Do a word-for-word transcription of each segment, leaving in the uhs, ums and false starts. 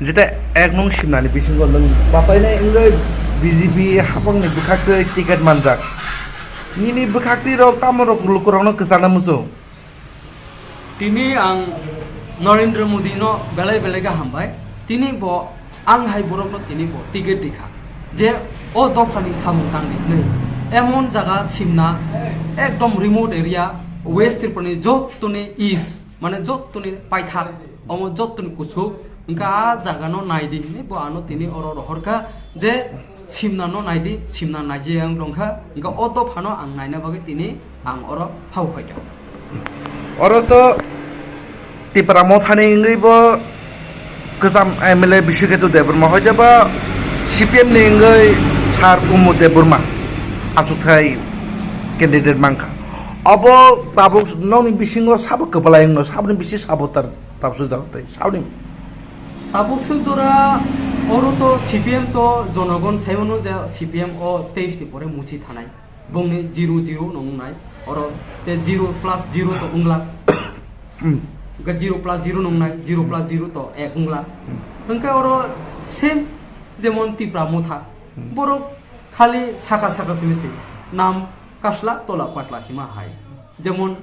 Jeta ek nung simnani bisingo nung bapainai wngwi B J P hapangni bwkhaktwi ticket manjak. Nini bwkhaktwi rok tamo rok lukurokno kwchana muchung? Tini ang Narendra Modi no belai belai khe hambai. Tini bo ang hai borok no tini bo ticket rikha. Je o dophani samung tangdi hinwi. Emon jaga simna ekdom remote area West Tripura ni jottoni east mane jottoni paithak omo jottoni kusuk hwnkhe a jaga no naidi hinwi bo ano tini oro rohorkha je simna no naidi, simna naijak wng tongkha, hwnkhe o dophano ang naina bagwi tini ang oro phau phaikha. Oro to Tipra Mothani wngwi bo kwcham M L A Biswakhetu Debbarma, hoiteba C P M ni wngwi Sir Kumud Debbarma achukthai candidate mankha. Obo tabuk nokni bisingo sabo kwplai wngno, saboni bisi sabo tar tabuk sujak tei saboni. Tabuk suk jora oro to C P M to jonogon saimano je C P M o teis ni pore muchi thanai. Bongni zero zero no wngnai, oro te zero plus zero to wngla. Hmm. Hwnkhe zero plus zero no wngnai, zero plus zero to ek wngla. Hmm. Hwnkhe oro same jemon Tipra Motha. Hmm. Borok khali saka saka simi se nam kasla tola patla sima hai. Jemon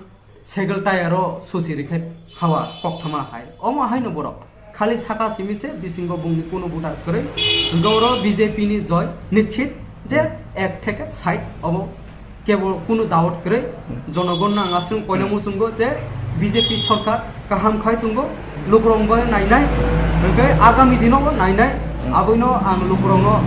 cycle tire o susi rikhe hawa kokthama hai. Omo haino borok. Khali saka simi se bisingo bongni kunu voter kwrwi. Hwnkhe oro B J P ni joy nischit je ek theke sait obo kebo kunu doubt kwrwi. Jonogon no ang aswk koina muchungo je B J P sorkar kaham khai tongo, lukurok bai nainai, hwnkhe agami dino bo nainai. Aboino ang lukurokno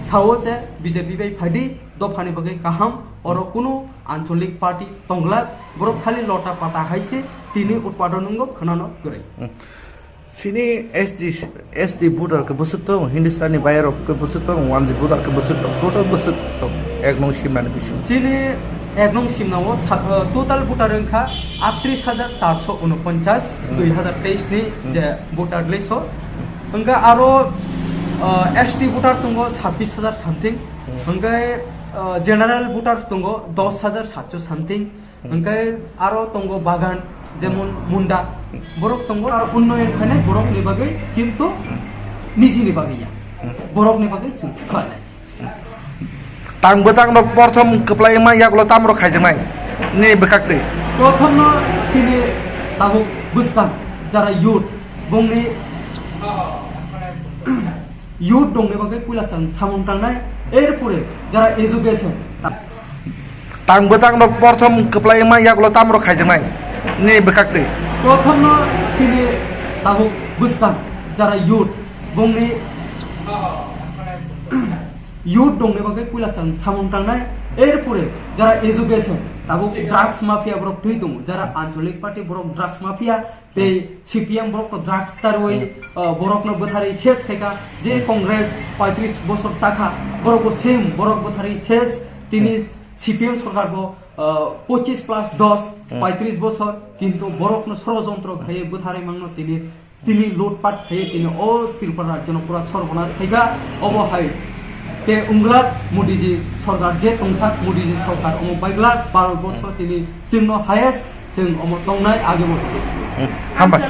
sao je B J P bai phaidi, dophani bagwi kaham, oro kunu ancholik party tongla, borok khali lota pata hai se tini utpadon wngo khwnano kwrwi. Chini S T, S T voter khe bwswk tongo, Hindustani bayarok khe bwswk tongo, one G voter khe bwswk tongo, total bwswk tongo, ek nung simnani bisingo. Chini ek nung simnao sa-, uh, total voter wngkha aktris hajar charso unoponchas, Hmm. dui hazar teis ni Hmm. je voter list o. Hwnkhe aro, uh, S T voter tongo sabbish hajar something. Hmm. Hwnkhe, uh, general voter tongo dos hajar satso something. Hmm. Hwnkhe aro tongo bagan, jemon munda, borok tongo, aro unnoyon khainai borokni bagwi, kintu nijini bagwi ya. Hmm. Borokni bagwi chwng khlainai. Tang bwtang rok porthom kwplai wngma yagulo tamo rok khaijaknai ni bwkhaktwi? Prothom no chini tabuk bwskang jara youth bongni youth dongni bagwi puila chwng samung tangnai, erpore jara education. Tang bwtang rok porthom kwplai wngma yagulo tamo rok khaijaknai ni bwkhaktwi? Prothom no chini tabuk bwskang jara youth bongni youth dongni bagwi puila chwng samung tangnai, erpore jara education tabuk drugs mafia borok twi tongo, jara ancholik party borok drugs mafia, tei C P M borok to drugs charwi, Hmm. uh, borokno bwtharwi ses khaikha. Je Hmm. Congress paitris bosor chakha, borok bo same borok bwtharwi ses. Tini Hmm. C P M sorkar bo, uh, pochis plus dos, Hmm. paitris bosor, kintu borokno sorojontro khaiwi bwtharwi mangno tini, tini lutpat khaiwi tini o Tripura rajyono pura sorbonas khaikha. Obo hai te wngla Modiji sorkar je tongsak Modiji sorkar omo baigla Bharat borso tini chwngno highest chwng omo tongnai age bo. Hmm. Hambai.